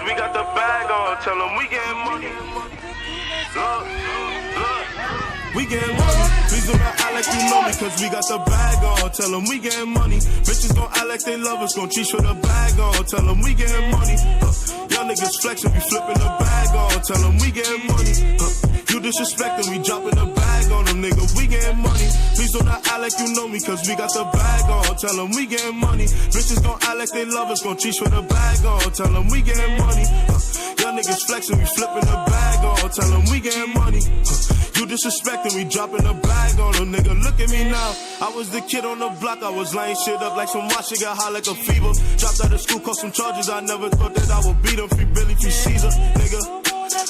Cause we got the bag on. Tell them we getting money. Look, look. We getting money. Please do not act like you know me, cause we got the bag on. Tell them we getting money. Bitches gon' act like they love us, gon' cheat for the bag on. Tell them we getting money. Y'all niggas flexing, we flipping the bag on. Tell them we getting money. You disrespecting, we dropping the bag on them, nigga. We getting money. Please do not act like you know me, cause we got the bag on. Tell them we getting money. Bitches gon' act like they love us, gon' cheat for the bag on. Tell them we getting money. Y'all niggas flexing, we flipping the bag on. Tell them we getting money. You disrespecting, we dropping the bag on them, nigga. Look at me now. I was the kid on the block, I was laying shit up like some watch, shit got high like a fever. Dropped out of school, caught some charges. I never thought that I would beat them. Free Billy, free Caesar, nigga.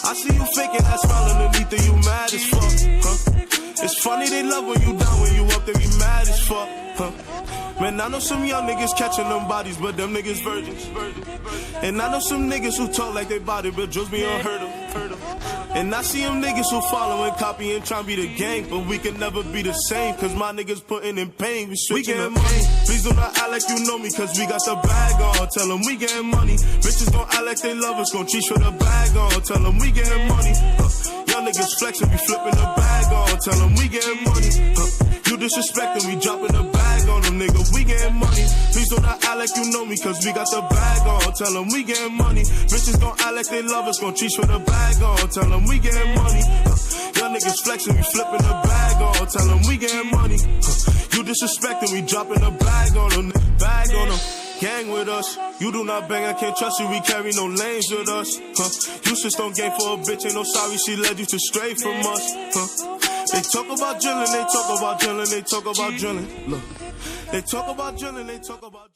I see you faking that smile underneath it, you mad as fuck, huh? It's funny they love when you down, when you up, they be mad as fuck, huh? Man, I know some young niggas catching them bodies, but them niggas virgins. And I know some niggas who talk like they body, but just be unheard of. And I see them niggas who follow and copy and try to be the gang, but we can never be the same, cause my niggas putting in pain. We switching we getting money. Please do not act like you know me, cause we got the bag on. Tell them we getting money. Bitches gon' act like they love us, gon' cheat for the bag on. Tell them we getting money. Y'all niggas flexing, we flipping the bag on. Tell them we getting money. You disrespecting, we dropping the bag on them, nigga. We getting money. Please do not act like you know me, cause we got the bag on. Tell them we getting money. Bitches gon' act like they love us, gon' cheat for the bag on. Tell them we getting money. Y'all niggas flexing, we flipping the bag on. Tell them we getting money. You disrespecting, we dropping the bag on them. Bag on them. Gang with us. You do not bang, I can't trust you. We carry no lanes with us. Huh? You switched on game for a bitch, ain't no sorry. She led you to stray from us. Huh? They talk about drilling, they talk about drilling, they talk about drilling. Look, they talk about drilling, they talk about drilling.